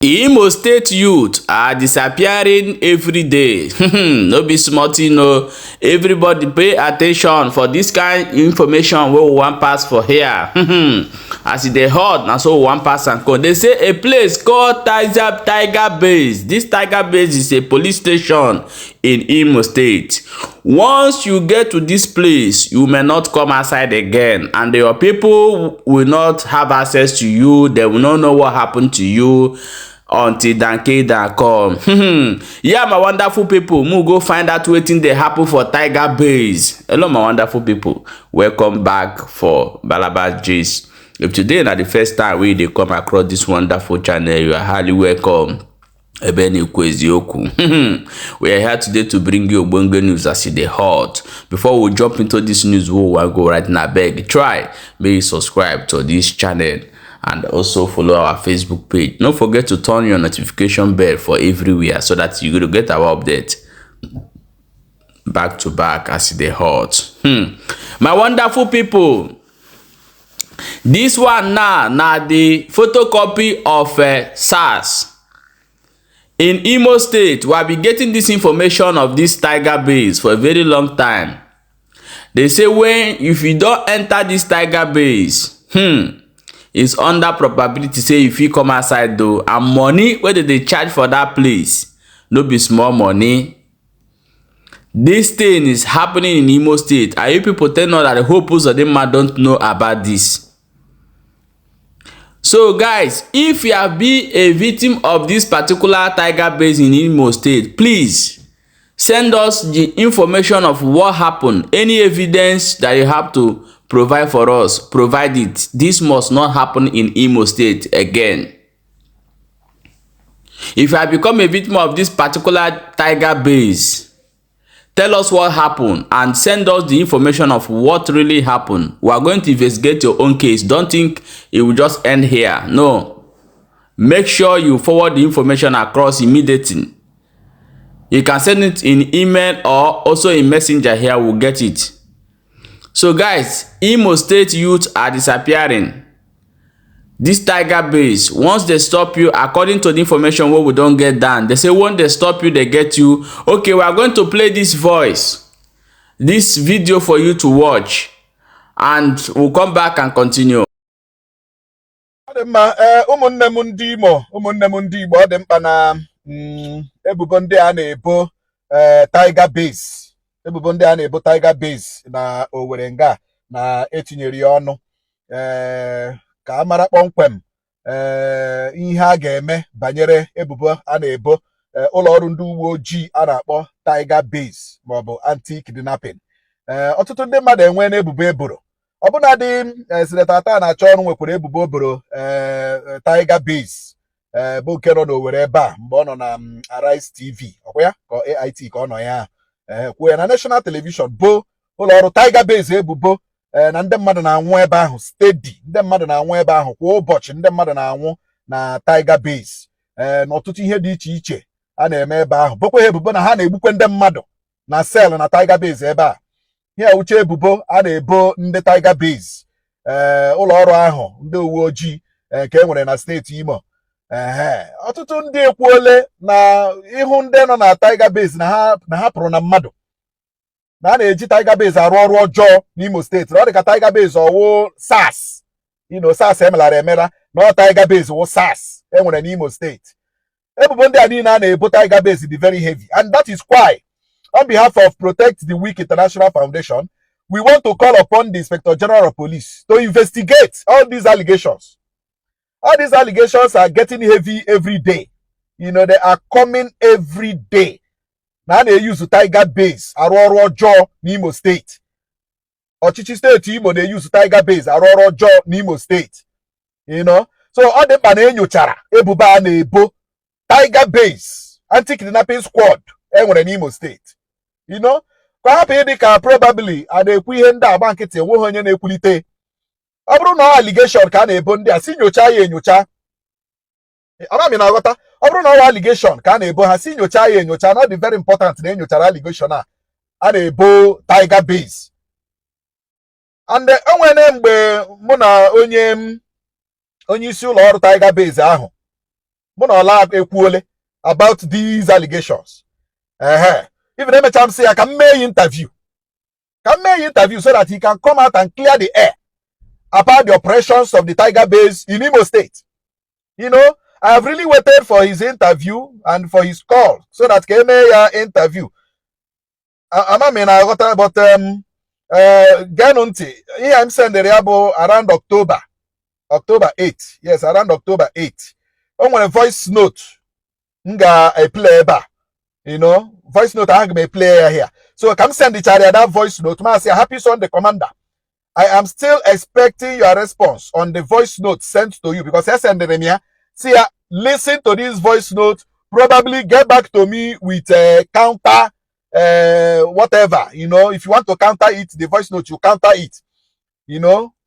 Imo State youth are disappearing everyday. No be small thing o. Everybody pay attention for this kind information wey we wan pass for here. As e dey hot, na so we wan pass am come. They say a place called Tiger Base. This Tiger Base is a police station in Imo State. Once you get to this place, you may not come outside again, and your people will not have access to you. They will not know what happened to you until Danke come. Yeah, my wonderful people, mo go find out wetin dey happen for Tiger Base. Hello, my wonderful people. Welcome back for Balabas Gist. If today na the first time wey you dey come across this wonderful channel, you are highly welcome. Ebe na-ekwu eziokwu. We are here today to bring you ogbonge news as e dey hot. Before we jump into this news wey we wan go right now, abeg try make you subscribe to this channel and also follow our Facebook page. No forget to turn your notification bell for everywhere so that you go get our update back to back as e dey hot. My wonderful people, this one now na the photocopy of SARS. In Imo State, we have been getting this information of this Tiger Base for a very long time. They say when if you don enter this Tiger Base, it's under probability say you fit come outside though, and money wey dem dey charge for that place no be small money. This thing is happening in Imo State, and you people tell us that the Hope Uzodinma don't know about this. So guys, if you have been a victim of this particular Tiger Base in Imo State, please send us the information of what happened. Any evidence that you have to provide for us, provide it. This must not happen in Imo State again. If you have become a victim of this particular Tiger Base, tell us what happened and send us the information of what really happened. We are going to investigate your own case. Don't think it will just end here. No. Make sure you forward the information across immediately. You can send it in email or also in Messenger here. We'll get it. So guys, Imo State youth are disappearing. This Tiger Base, once they stop you, according to the information wey we don get down, they say when they stop you, they get you. Okay, we are going to play this voice, this video for you to watch, and we'll come back and continue. Ọ dị mma. Ee, ụmụnne m ndị Imo, ụmụnne m ndị Igbo, ọ dị mkpa na ebubo ndị a na-ebo Tiger Base, ebubo ndị a na-ebo Tiger Base na Owerri nga na etinyere ya ọnụ, ka a mara kpọmkwem ihe a ga-eme banyere ebubo a na-ebo ụlọ ọrụ ndị uwe ojii a na-akpọ Tiger Base maọbụ anti-kidnapping. Ọtụtụ ndị mmadụ enwee n'ebubo eboro, ọbụnadị Senator Athan Achonu nwekwara ebubo o boro Tiger Base, bụ nke nọ n'Owerri ebe a, mgbe ọ nọ na Arise TV, ọkwa ya ka AIT ka ọ nọ ya, kwuo ya na national television bụ ụlọ ọrụ Tiger Base ebubo na ndị mmadụ na-anwụ ebe ahụ steady, ndị mmadụ na-anwụ ebe ahụ kwa ụbọchị, ndị mmadụ na-anwụ na Tiger Base, na ọtụtụ ihe dị iche iche a na-eme ebe ahụ, bụkwa ha ebubo na ha na-egbukwe ndị mmadụ na cell na Tiger Base ebe a. Ihe uche ebubo a na-ebo ndị Tiger Base, ụlọ ọrụ ahụ ndị uwe ojii nke e nwere na steeti Imo. Ehe, ọtụtụ ndị ekwuole na ịhụ ndị nọ na Tiger Base na ha pụrụ na mmadụ na a na-eji Tiger Base arụ ọrụ ọjọọ n'Imo Steeti, na ọ dị ka Tiger Base ọwụ SARS, SARS emelara emela, na ọ Tiger Base wụ SARS e nwere n'Imo Steeti. Ebubo ndị a niile a na-ebo Tiger Base dị very heavy, and that is why, on behalf of Protect the Weak International Foundation, we want to call upon the Inspector General of Police to investigate all these allegations. All these allegations are getting heavy every day. They are coming every day. Na a na-eyuzu Tiger Base arụ ọrụ ọjọọ n'Imo Steeti. Ọchịchị steeti Imo na-eyuzu Tiger Base arụ ọrụ ọjọọ n'Imo Steeti. So ọ dị mkpa na enyochara ebubo a na-ebo Tiger Base anti-kidnapping squad e nwere n'Imo Steeti. Ka ọ hapụ ịdị ka probably a na-ekwu ihe ndị agba nkịtị, enweghị onye na-ekwulite. Ọ bụrụ na ọ allegation ka a na-ebo ndị a, si nyochaa ya enyocha. Amami na-aghọta, ọ bụrụ na ọ allegation ka a na-ebo ha, si nyochaa ya enyocha, na ọ dị very important na enyochara allegation a a na-ebo Tiger Base. And o nwere mgbe mụ na onye isi ụlọ ọrụ Tiger Base ahụ Mụ na Ọla ekwuole about these allegations. Ehe, even emecha m sị ya ka m mee ya interview, ka m mee ya interview so that he can come out and clear the air about the operations of the Tiger Base in Imo State. I have really waited for his interview and for his call so that ka emee ya interview. Ama m na aghọta, but geenụ ntị ihe m sendere ya bụ around October, October 8. Yes, around October 8. O nwere voice note m ga-eplay ebe a. Voice note ahụ m eplay ya here. So ka m sendichara ya that voice note, ma sị, "Happy Sunday, Commander. I am still expecting your response on the voice note sent to you," because I sendere m ya, see ya, "Listen to this voice note, probably get back to me with a counter, whatever. If you want to counter it, the voice note, you counter it,"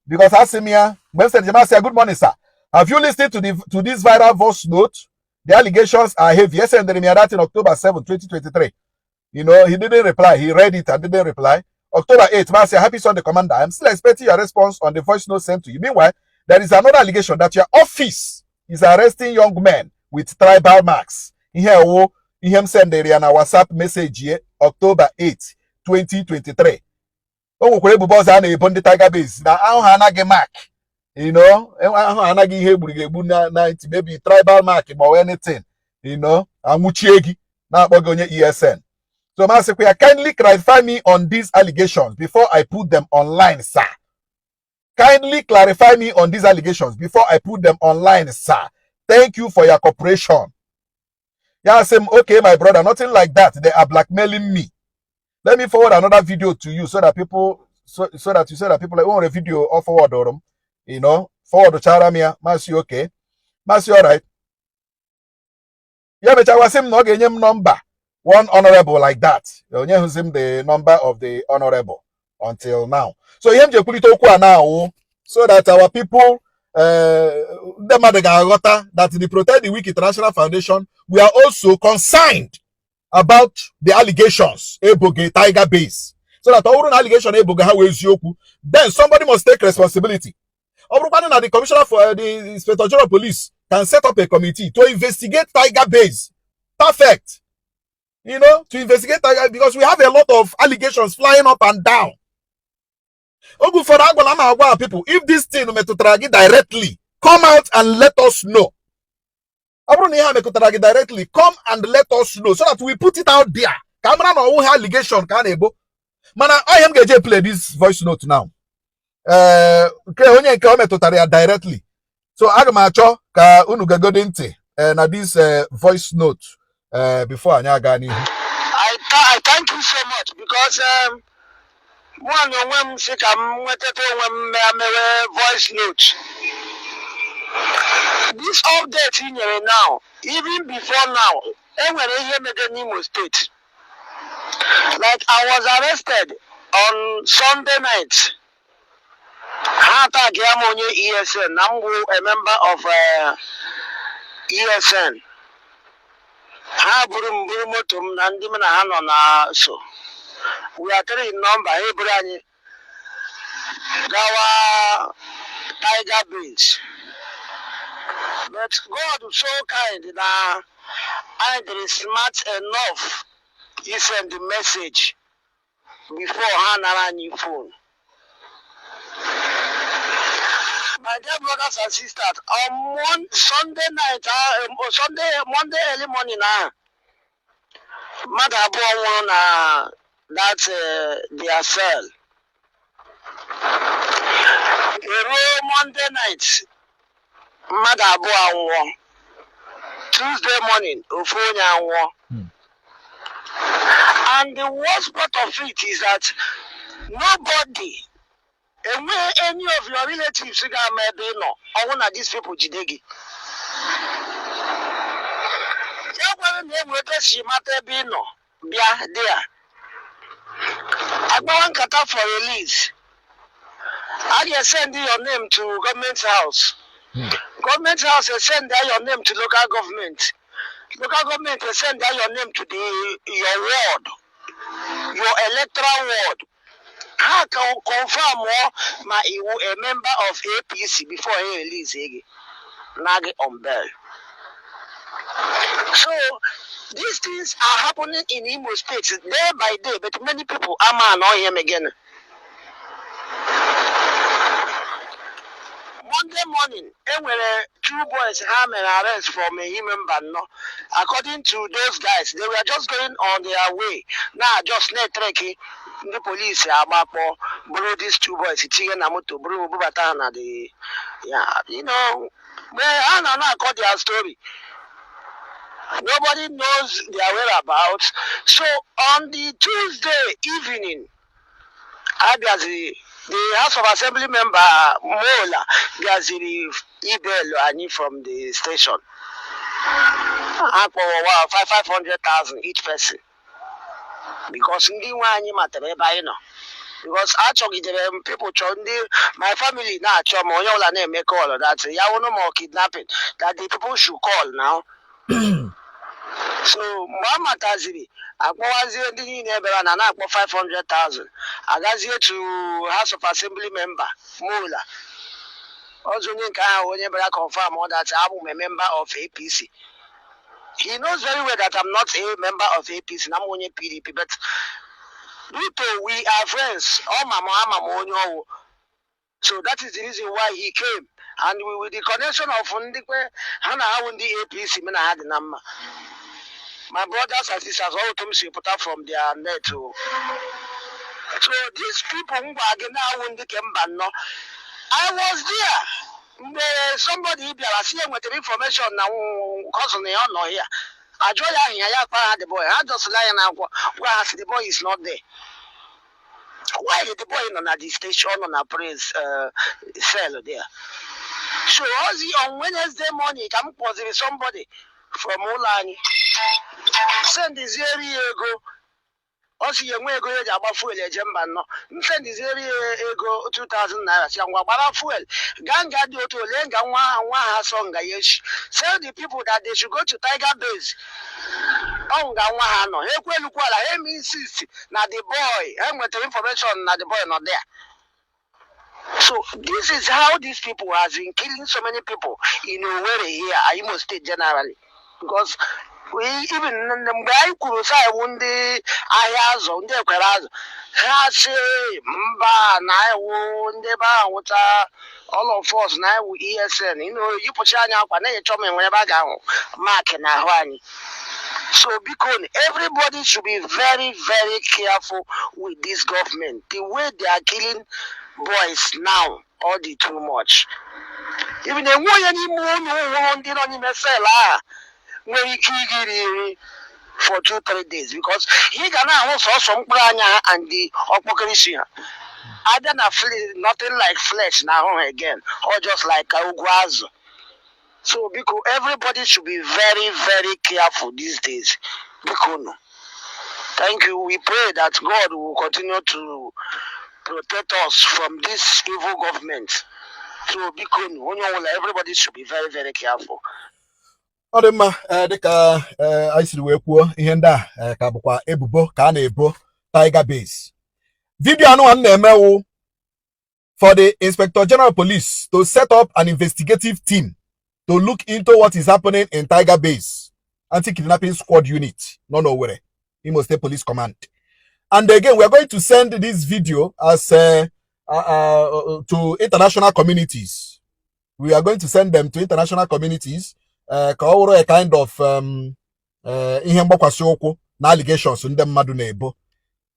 because asị m ya mgbe m sendere m, asị ya, "Good morning, sir. Have you listened to this viral voice note? The allegations are heavy." I sendere m ya that in October 7, 2023. He didn't reply. He read it and didn't reply. October 8, ma sị, "Happy Sunday, Commander. I'm still expecting your response on the voice note sent to you. Meanwhile, there is another allegation that your office is arresting young men with tribal marks." Ihe wo ihe m sendere ya na WhatsApp message ye October 8, 2023. O nwekwara ebubo ọzọ a na-ebo ndị Tiger Base na ahụ ha anaghị mark. Ahụ ha anaghị ihe egburu ga-egbu na ntị, maybe tribal mark ma ọ anything. Anwụchie gị na-akpọ gị onye ESN. So ma sịkwa ya, "Kindly clarify me on these allegations before I put them online, sir. Kindly clarify me on these allegations before I put them online, sir. Thank you for your cooperation." Ya sị m, "Okay, my brother, nothing like that. They are blackmailing me. Let me forward another video to you so that people so, so that you say that people like oh, a video or forward or forward chara m ya." Ma sị okay. Ma sị all right. Ya mechawa sị m na ọ ga-enye m nọmba one honorable like that. Onye hụzi m the number of the honorable until now. So ihe m ji ekwulite okwu a now so that our people, ndị mmadụ ga-aghọta that the Protect the Weak International Foundation, we are also concerned about the allegations eboge Tiger Base, so that ọ bụrụ na allegation eboge ha wee eziokwu, then somebody must take responsibility. Ọ bụrụkwanụ na the commissioner for the Inspector General of Police can set up a committee to investigate Tiger Base, perfect, to investigate Tiger, because we have a lot of allegations flying up and down. Oge ụfọdụ agwala m agwa people, if this thing metụtara gị directly, come out and let us know. Ọ bụrụ na ihe a metụtara gị directly, come and let us know so that we put it out there ka a mara na ọwụghị allegation ka a na-ebo. Mana ọ ihe m ga-eje play this voice note now, ee, nke onye nke ọ metụtara ya directly. So aga m achọ ka unu gegodi ntị na this voice note before anyị aga n'ihu. I thank you so much because mụ na onwe m si ka m nwetata onwe m mewe voice note. This update ị nyere now, even before now, enwere ihe mere n'Imo State. Like I was arrested on Sunday night. Ha tag ya m onye ESN na m bụ a member of ESN. Ha buru m, buru moto m na ndị m na ha nọ na so. We are three in number. Ha eburu anyị gawa Tiger Base. But God so kind na anyị dịrị smart enough to send the message before ha nara anyị phone. My dear brothers and sisters, on Sunday night, Sunday, Monday early morning, mmadụ abụọ nwụrụ na that their cell. Eruo Monday night, mmadụ abụọ anwụọ. Tuesday morning, ofu onye anwụọ. And the worst part of it is that nobody, enweghị any of your relatives ga-ama ebe ị nọ ọnwụ na these people jide gị. Ya gwara na enwe ebe si mata ebe ị nọ bịa dị a agbawa nkata for release. A ga-esend your name to government house. Government house send your name to local government. Local government send your name to the your ward, your electoral ward. Ha ka confirm ma iwu a member of APC before ha release gị na gị on bail. So these things are happening in Imo State day by day, but many people ama anọ him again. Monday morning, enwere two boys ha mere arrest from Ehime Mbano. According to those guys, they were just going on their way. Now just na-etrek, ndị polisi agbakpọ bụrụ these two boys tinye na moto, bụrụ bubata ha na the ya mgbe ha na na-akọ their story. Nobody knows their whereabouts. So on the Tuesday evening, abịaziri the House of Assembly member Mola bịaziri ibail anyị from the station. Ha kpọrọ wa 500,000 each person because ndị nwe anyị matara ebe anyị nọ, because achọgidere m, people chọrọ, ndị my family na-achọ ma onye ọbụla na-eme call that ya wụnụ ma kidnapping, that the people should call now. So mgbe a mataziri, akpọwazie ndị niile bịara na na-akpọ 500,000, agazie to House of Assembly member Mola. Ọzọ onye nke ahụ, onye bịara confirm all that abụ m a member of APC. He knows very well that I'm not a member of APC, na m onye PDP, but due to we are friends, ọ ma m, ama m onye ọwụ. So that is the reason why he came, and we, with the connection of ndị kwe ha na ha wụ ndị APC, me na ha dị na mma. My brothers and sisters, all otu m si pụta from their net o. So these people ngwa gị na-awụ ndị ke mba nnọọ. I was there mgbe somebody bịara si ya nwetara information na cousin ya ọ nọ here. Ajụọ ya ahụ ya, ya akpa ha the boy. Ha jọsịla ya n'akwụkwọ, gwa ha si the boy is not there. Why the boy nọ na the station, nọ na prison cell there? So ozi on Wednesday morning ka m kpọziri somebody from ụlọ anyị, sendiziere ya ego. Ọ sị ya enwe ego ya eji agba fuel eje mba nnọọ. M sendiziere ya ego 2000 naira, si ya ngwa, gbara fuel gaa nga dị otu ole nga nwa ha, nwa ha sọ nga ya echi. Tell the people that they should go to Tiger Base, ọ nga nwa ha nọ. Ha ekwelukwala, ha eme insist na the boy, ha nwetara information na the boy nọ there. So this is how these people has been killing so many people in Owerri here, Imo State generally, because we even mgbe anyị kwuru sị anyị ndị ahịa azụ, ndị ekwere azụ, ha sị mba, na iwu ndị ebe ahụ wụcha all of us na iwu ESN, yipụcha anyị akwa na-echọ m enwere ebe a ga-ahụ mark n'ahụ anyị. So biko, everybody should be very, very careful with this government. The way they are killing boys now, all the too much. Even enwe onye n'ime unu hụrụ ndị nọ n'ime cell a nwere ike iri nri for 2-3 days, because ị ga na-ahụ sọsọ mkpụrụ anya ha and the ọkpọkọrọ isi ha abịa na nothing like flesh na ahụ ha again, or just like ugwu azụ. So biko, everybody should be very, very careful these days. Biko no, thank you. We pray that God will continue to protect us from this evil government. So biko no, onye ọbụla, everybody should be very, very careful. Ọ dị mma. Dịka anyị siri wee kwuo, ihe ndị a ka bụkwa ebubo ka a na-ebo Tiger Base. Video anụnwa m na-emewu for the Inspector General Police to set up an investigative team to look into what is happening in Tiger Base Anti-Kidnapping Squad Unit nọ n'Owerri, Imo State Police Command. And again, we are going to send this video as to international communities. We are going to send them to international communities ka ọ wụrụ a kind of ihe mgbakwasị ụkwụ na allegations ndị mmadụ na-ebo.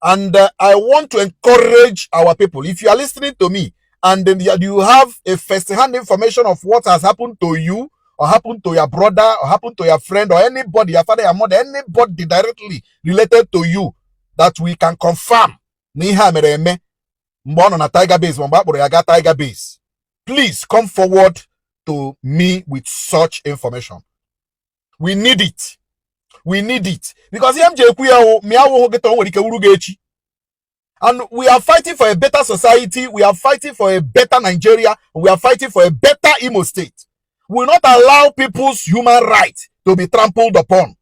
And I want to encourage our people. If you are listening to me and then you have a first-hand information of what has happened to you or happened to your brother or happened to your friend or anybody, your father, your mother, anybody directly related to you, that we can confirm na ihe a mere eme mgbe ọ nọ na Tiger Base ma mgbe a kpọrọ ya gaa Tiger Base, please come forward to me with such information. We need it. We need it. Because ihe m ji ekwu ya wụ mịa awụhụ gị taa, o nwere ike wuru gị echi. And we are fighting for a better society. We are fighting for a better Nigeria. We are fighting for a better Imo State. We will not allow people's human rights to be trampled upon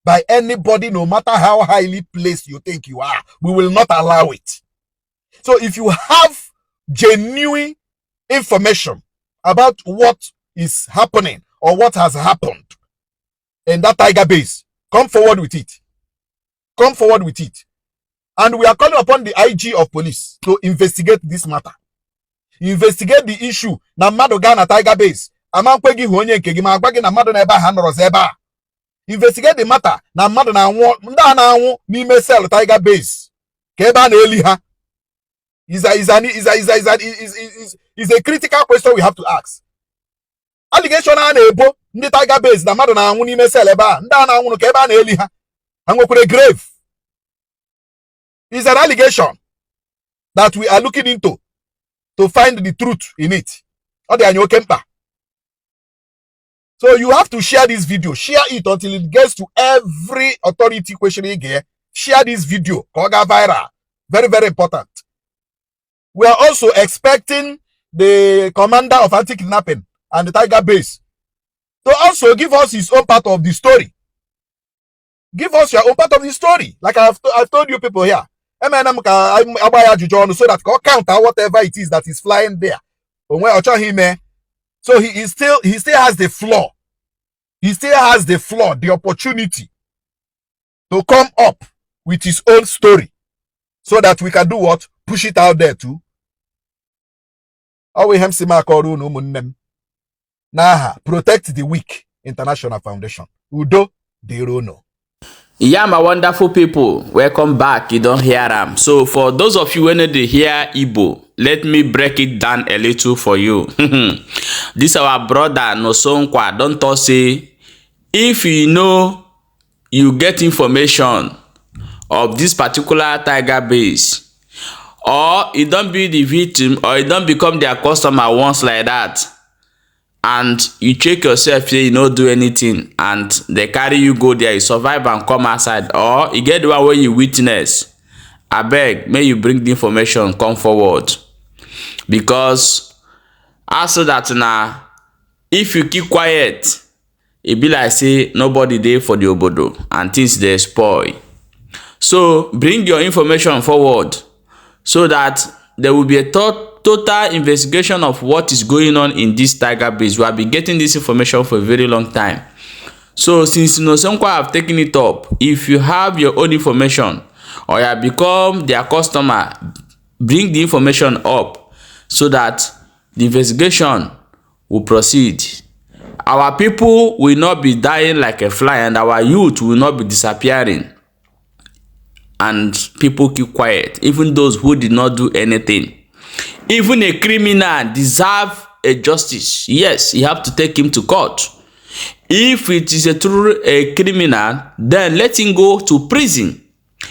by anybody, no matter how highly placed you think you are. We will not allow it. So if you have genuine information about what is happening or what has happened, in that Tiger Base, come forward with it. Come forward with it. And we are calling upon the IG of police to investigate this matter. Investigate the issue na mmadụ gaa na Tiger Base, ama nkwe gị hụ onye nke gị ma agwa gị na mmadụ na ebe ahụ nọrọzi ebe a. Investigate the matter na mmadụ na-anwụ, ndị a na-anwụ n'ime cell Tiger Base, ka ebe a na-eli ha. Is a critical question we have to ask. Allegation a na-ebo ndị Tiger Base na mmadụ na-anwụ n'ime cell ebe a, ndị a na-anwụrụ, ka ebe a na-eli ha, ha nwekwara grave, is an allegation that we are looking into to find the truth in it. Ọ dị anyị oke mkpa. So you have to share this video. Share it until it gets to every authority kwesịrị ige. Share this video ka ọ gaa viral. Very, very important. We are also expecting the commander of anti-kidnapping and the Tiger Base to also give us his own part of the story. Give us your own part of the story. Like I've told you people here. Emena m ka agba ya ajụjụ ọnụ so that ka ọ counter whatever it is that is flying there. Onwe ọ chọghị ime. So he still has the floor. He still has the floor, the opportunity to come up with his own story so that we can do what? Push it out there too. Ọ bụ ihe m si m akọrọ unu, ụmụnne m, n'aha Protect the Weak International Foundation. Udo dịrị unu. Yeah, my wonderful people, welcome back. You don hear am. So for those of you wey no dey hear Igbo, let me break it down a little for you. This our brother Nosonkwa don talk say if you know you get information of this particular Tiger Base, or you don be the victim, or you don become their customer once like that, and you check yourself say you no do anything and they carry you go there, you survive and come outside, or e get the one wey you witness, abeg, make you bring the information come forward, because also that na if you keep quiet, e be like say nobody dey for the obodo and things dey spoil. So bring your information forward so that there will be a total investigation of what is going on in this Tiger Base. We have been getting this information for a very long time. So since Nosonkwa have taken it up, if you have your own information or you have become their customer, bring the information up so that the investigation will proceed. Our people will not be dying like a fly and our youth will not be disappearing and people keep quiet, even those who did not do anything. Even a criminal deserve a justice. Yes, you have to take him to court. If it is a true a criminal, then let him go to prison.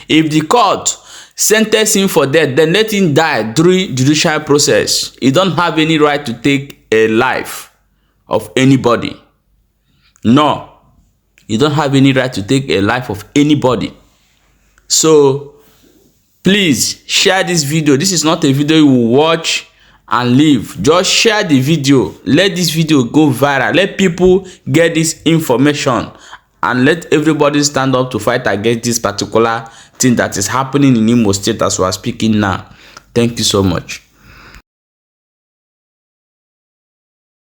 If the court sentence him for death, then let him die during judicial process. You don't have any right to take a life of anybody. No, you don't have any right to take a life of anybody. So please share this video. This is not a video you will watch and leave. Just share the video. Let this video go viral. Let people get this information and let everybody stand up to fight against this particular thing that is happening in Imo State as we are speaking now. Thank you so much.